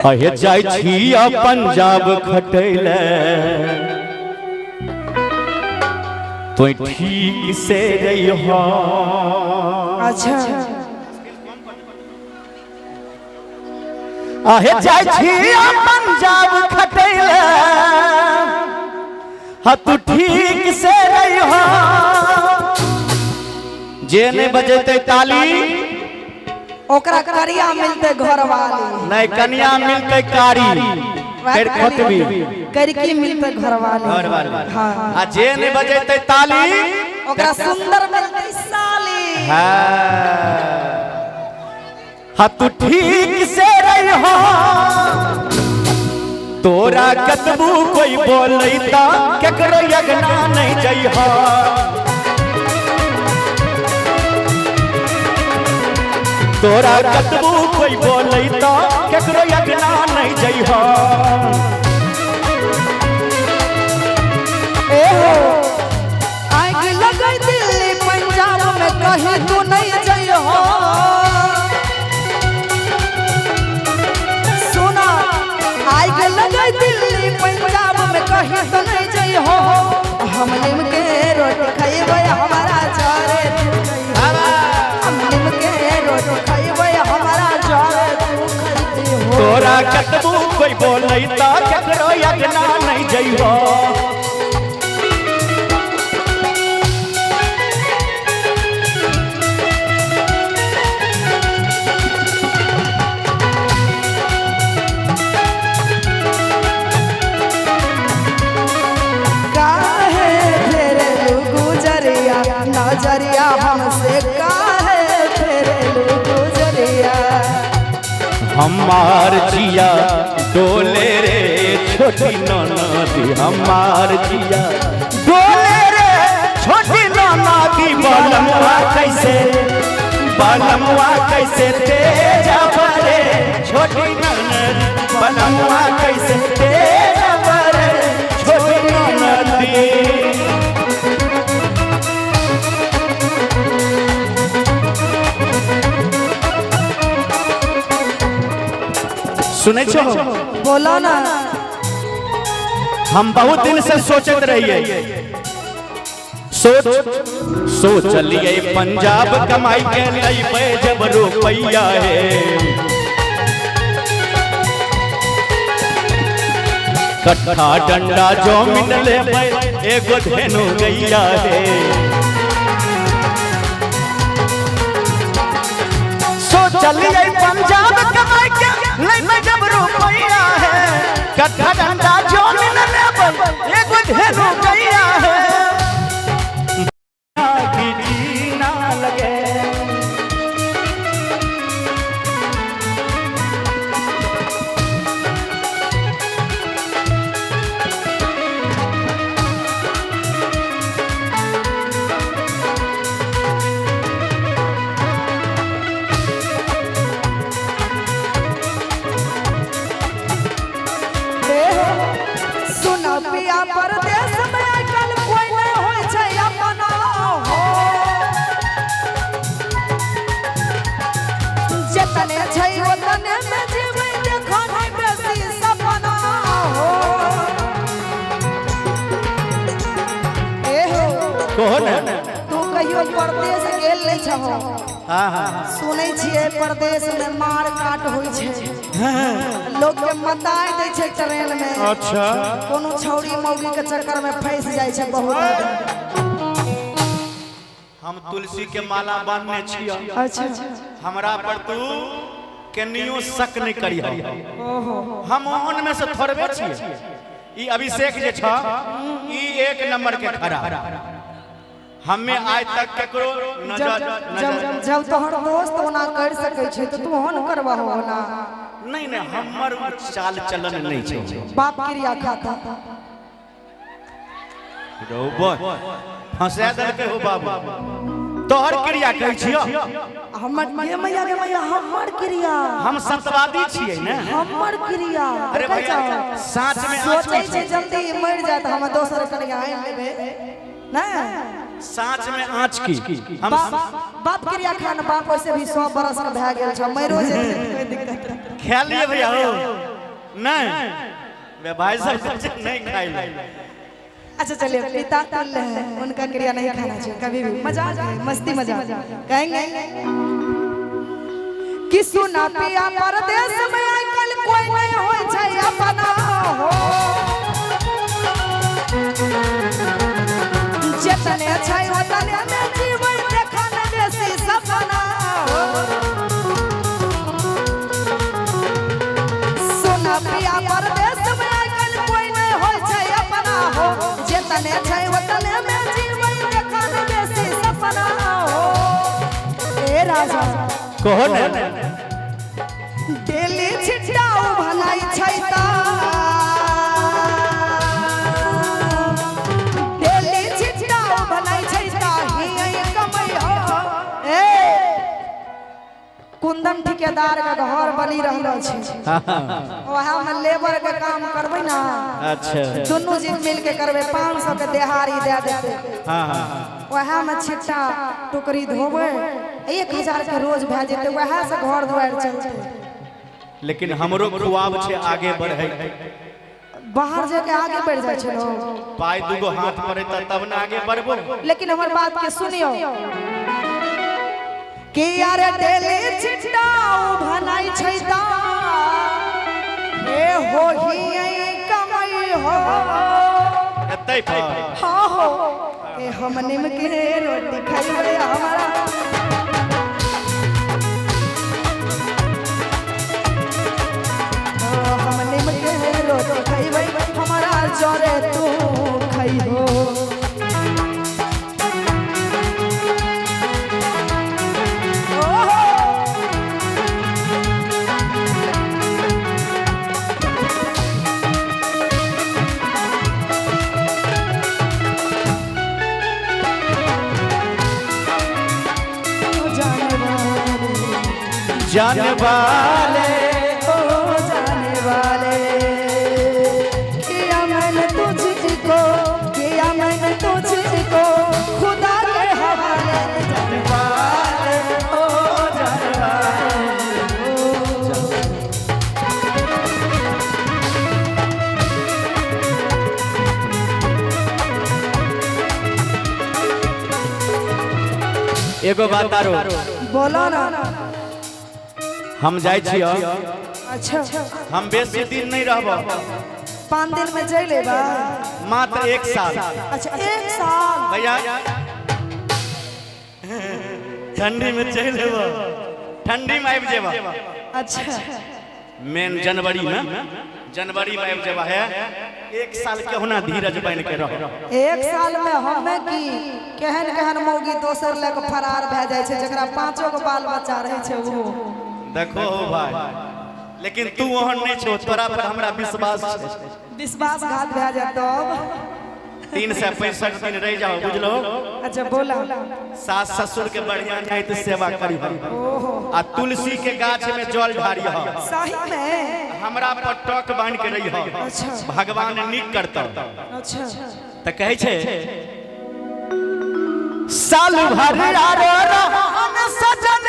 अहे जाइ छी पंजाब खटैले तो ठीक से रहिह। अच्छा। अहे जाइ छी पंजाब खटैले, हा तू ठीक से रहिह। जे नहीं बजेते ताली ओकरा करिया मिलते घरवाली। नहीं कनिया मिलते कारी कर खतबी करकी मिलते घरवाली। घरवाली। हाँ। आ जे नहीं बजेते ताली ओकरा सुंदर मिलते साली। हाँ तू ठीक से रहिहो, तोरा कतबू कोई बोलैता केकरो यगना नहीं जइहो। तोरा कतबू कोई बोलैता केकरो यगना नहीं जइहो। ए हो आग लगई दिल्ली पंजाब में कहीं तू नहीं जइहो। सुना आग लगई दिल्ली पंजाब में कहीं तू नहीं जइहो। हम नीम के रोटी खइबै हमारा जरे तू खइहो। हम नीम के रोटी खइबै हमारा जरे तू खइहो। तोरा कतबू कोई बोलैता केकरो यगना नहीं जइहो। काहे फेरे गुजरिया नजरिया हमसे, काहे फेरे गुजरिया। हमार जिया डोले रे छोटी ननदी, हमार जिया डोले रे छोटी ननदी। बलमुआ कैसे, बलमुआ कैसे तेज बरे छोटी ननदी, बलमुआ कैसे तेज बरे छोटी ननदी। सुनै छो? बोलो ना। हम बहुत दिन से सोचत रहिए, सोच सोचलिए पंजाब कमाई के लैबे जब रुपैया है। कट्ठा डंडा जमीन लेबै एगो धेनु गैया है। सोचलिए पंजाब कमाई के लैबे जब रुपैया है, कट्ठा डंडा जमीन लेबै एगो धेनु गैया है। की जीना लगे ए हो सुना पिया परदेश में आजकल कोई नहीं होय छै अपना हो। जतने छै ओतने में जीबै देखो नहीं बेसी सपना हो। ए हो कहो ना। तू कहियो परदेश गेल नहीं छहो? हाँ हाँ। सुनै छियै परदेश में मार काट होइ छै, लोग के मताय दै छै ट्रेन में। अच्छा। कोनो छौड़ी मौगी के चक्कर में फंस जाइ छै बहुत आदमी। हम तुलसी के माला बांधने छियै। अच्छा। हमरा पर तू केनियो शक नहीं करिह, हम ओहन में से थोड़बे छियै। ई अभिषेक जे छ ई एक नंबर के खड़ा, हमें आज तक केकरो नजर जब नजर जब तोहर दोस्त ओना कर सकै छै तऽ तू ओहन करबहो ओना? नहीं नहीं, हमर उ चाल चलन नहीं छै। बाप क्रिया खाता। रौ बड़ फंसा देलकै हो बाबू। तोहर क्रिया कहै छियौ? हमर गे मैया गे मैया, हमर क्रिया। हम सतवादी छियै ने। हमर क्रिया। अरे देखै भैया छहो? साँच में आँच सोचै की छै जल्दी मरि जाए तऽ हम दोसर कनिया आनि लेबै ने। साँच में आँच की हम बाप क्रिया खान। बाप वैसे भी 100 बरस के भए गेल छ, मरियो जेतै तऽ कोई दिक्कत नहीं। खेल लिए भैया हो। नहीं बे भाई साहब कहै छै नहीं खाइ ले। अच्छा चलिए, पिता तुल्य है, उनका क्रिया नहीं खाना चाहिए कभी भी। मजाक है, मस्ती मजाक कहेंगे कि सुना पिया परदेश में आजकल कोई नहीं होय छै अपना हो, जितने छै ओतने में जीवन देखन बेसी सपना हो। सुना पिया परदेश में आजकल कोई नहीं होय छै अपना हो, जितने छै ओतने में जीवन देखन बेसी सपना हो। ए राजा कहो ने। डेली छिटाउ भनाइ छै त, डेली छिटाउ भनाइ छै त हियै कमै हो। ए कुंदन ठिकेदार के घर बनी रहलो छै, वहाँ में लेबर के काम करबै ना। अच्छा। दुनू जीव मिल के करबै, 500 के देहाड़ी दे देतै। हाँ हाँ। वएह में छिट्टा टुकड़ी धोबै, 1000 के रोज भए जेतै, वएह से घर दुआरि चलतै। लेकिन हमरो खुआब छै आगे बढ़े, बाहर जाके आगे बढ़ जाइ छै लोग। पाई दूगो हाथ पड़े तब ना आगे बढ़बो। लेकिन हमर बात के सुनियो कि यार डेली छिट्टाउ भनाइ छै त ए होही कमाई हो। एतै पर हाँ हो के हम निम के रोटी खाइबै हमारा। हम निम के रोटी खाइबै हमारा जरे तू खइहो। जाने वाले, जाने वाले, ओ जाने वाले, किया मैंने तुझको, किया मैंने तुझको खुदा के हवाले। जाने वाले, ओ जाने वाले। एगो बात आरो बोलो ना। हम जाइ छियै। अच्छा। हम बेसी दिन नहीं रहब। 5 दिन में चल लेबा। मात्र 1 साल। अच्छा 1 साल। भैया ठंडी में चल लेबा, ठंडी में आबि जेबा। अच्छा। मेन जनवरी में, जनवरी में आबि जेबा है। 1 साल केहुना धीरज बन के रह। 1 साल में हमें की केहन केहन मौगी दोसर लग फरार भए जाइ छै, जकरा 5 गो बाल बच्चा रहै छै वो। देखो भाई, लेकिन तू ओहन नहीं छो, तोरा पर हमरा विश्वास छै। विश्वासघात भए जाय तब। 365 दिन रह जाओ बुझलो। अच्छा बोला। सास ससुर के बढ़िया नहीं तो सेवा करी आ तुलसी के गाछ में जल ढारी। सही में हमरा पर टक बांध के रही। अच्छा। भगवान नीक करता। अच्छा। त कहै छै साल भर आरो रहन सजन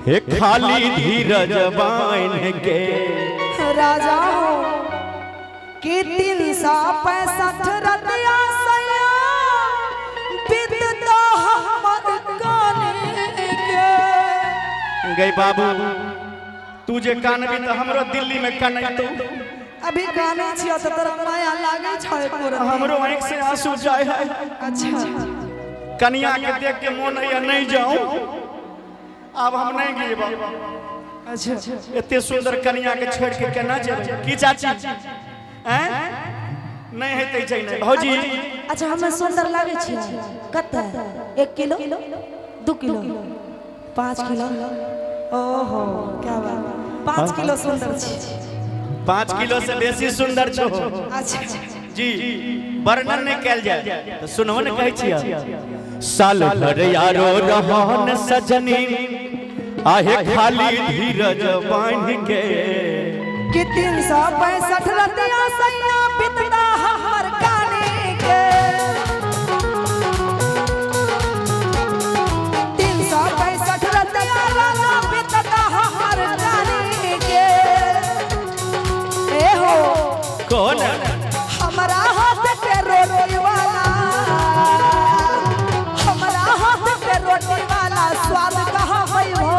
हे खाली धीरज बांध के। राजा हो कि 365 रतिया सैया बीतता हमर काने के। गई बाबू तू जे कानबी त हमरो दिल्ली में कानैतो। अभी काने छियो त तोरा माया लागे छै पूरा। हमरो आँख से आंसू जाय है। अच्छा। कनिया के देख के मोन है नहीं जाऊं, अब हम नहीं गिरब। अच्छा। एते सुंदर कनिया के छोड़ के केना जेबै की चाची? हैं नहीं हेतै छै नहीं भौजी। अच्छा हमें सुंदर लागे छै। कते 1 किलो 2 किलो 5 किलो? ओहो क्या बात, 5 किलो सुंदर छी। 5 किलो से बेसी सुंदर छो। अच्छा जी वर्णन नहीं कैल जाए तो सुनहो ने कहै छियै। साल भर यारो रहन सजनी आहे खाली धीरज बांध के। कि 365 रतिया सैया बीतता हमर काने के। 365 रतिया राजा बीतता हमर काने के। कौन? हमरा हाथ के रोटी वाला, हमरा हाथ के रोटी वाला स्वाद कहाँ पैबो,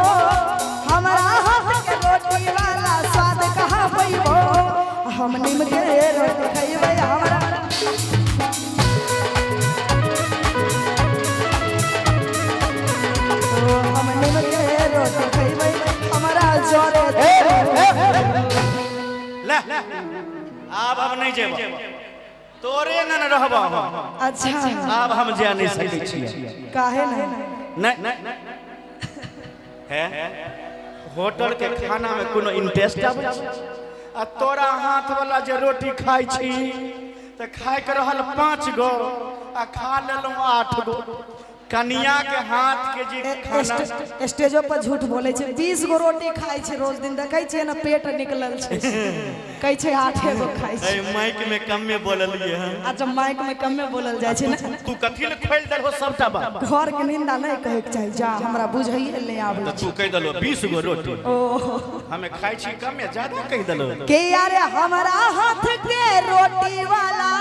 हमरा हाथ के रोटी वाला स्वाद कहाँ पैबो, हम नीम के रोटी खैबै हमरा। ओ, हम नीम के रोटी खैबै हमरा जरे। ले, आब हम नहीं जेब, तोरे न न रहब हम। अच्छा। आब हम जा नहीं सकै छियै। काहे नहीं? नहीं है, होटल के खाना में कोनो इंटरेस्ट आबै छै? आ तोरा हाथ वाला जे रोटी खाइ छी तऽ खाय के रहल 5 गो आ खा लेलहुँ 8 गो। कनिया के हाथ के जे खाना। स्टेजो पर झूठ बोले छै, 20 गो रोटी खाइ छै रोज दिन, देखै छियै ने पेट निकलल छै, कहै छै 8 गो खाइ छै। ए माइक में कमे बोललिए हन। अच्छा, माइक में कमे बोलल जाइ छै ने। तू कथी ले खोलि देलहो सबटा बात? घर के निंदा नहीं कहे के चाही, जा हमरा बुझैए ले आबै। तऽ तू कहि देलहो 20 गो रोटी। ओहो। हमे खाइ छी कमे, ज्यादा कहि देलहो। के यार हमरा हाथ के रोटी वाला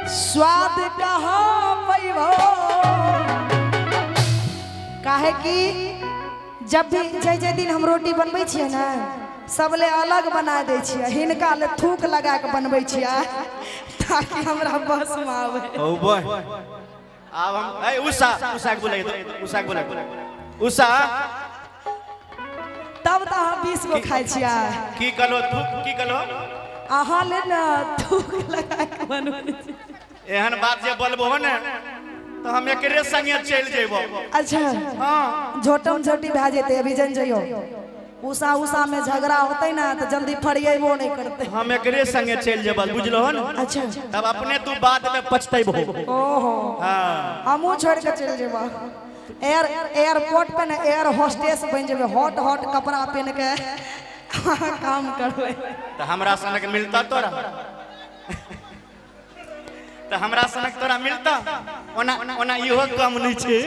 स्वाद कहाँ पैबो, काहे कि जब भी जै जै दिन हम रोटी बनबै छियै ने, सब ले अलग बना दै छियै, हिनका ले थूक लगा के बनबै छियै ताकि हमरा बस में आवे। ओ बॉय, आब हम ए उषा, उषा के बोलाइ दो, उषा के बोलाइ, उषा। तब तऽ अहाँ 20 गो खाइ छियै। की कहलो थूक? की कहलो? अहाँ ले ने थूक लगा के बनबै छियै। एहन बात जे बोलबो ने तऽ हम एकरे संगे चलि जेबो। अच्छा। हाँ। झोटम झोटी भए जेतै, अभी जन जइयो, उषा उषा में झगड़ा होतै ने तऽ जल्दी फरिएबो नहीं करतै। हम एकरे संगे चलि जेबो, बुझलो ने? अच्छा। तब अपने तू बाद में पछतैबो। ओहो। हाँ। हमहूँ छोड़ के चलि जेबो, एयरपोर्ट पे ने एयर होस्टेस बनि जेबै, हॉट हॉट कपड़ा पहन के काम करबै। तऽ हमरा सनक मिलता तोरा? तऽ हमरा सनक तोरा मिलता? ओना ओना इहो कम नहीं छै।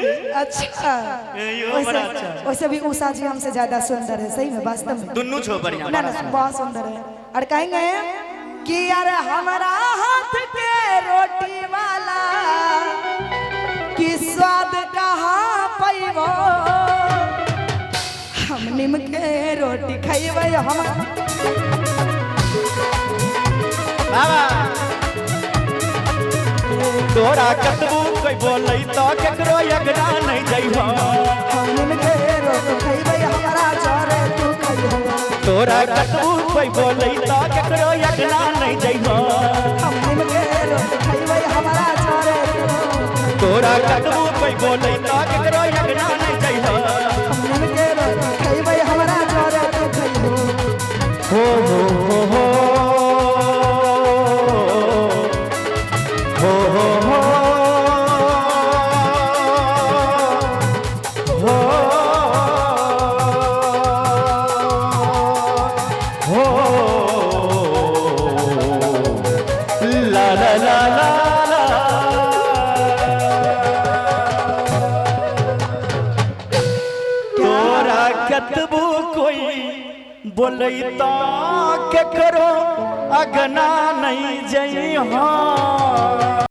अच्छा। इहो बड़ा अच्छा। वैसे भी उषा जी हमसे ज्यादा सुंदर है, सही में, वास्तव में। दुनू छो बढ़िया। ना ना, बहुत सुंदर है। और कहेंगे कि यार हमारा हाथ के रोटी वाला की स्वाद कहाँ पैबो, हम नीम के रोटी खैबै हम। बाबा तोरा कतबो कोई बोलै तऽ केकरो अगना नहीं जइहो। हम नीम के रोटी खैबै हमरा जरे तू खैबो। तोरा कतबो कोई बोलै तऽ केकरो अगना नहीं जइहो। हम नीम के रोटी खैबै हमरा जरे तू। तोरा कतबो कोई बोलै तऽ केकरो अगना नहीं जइहो। हम नीम के रोटी खैबै हमरा जरे तू खैबो। हो हो हो हो हो हो हो हो हो ला ला ला ला ला। तोरा कतबो कोई बोलै तऽ केकरो अगना नहीं जइहो।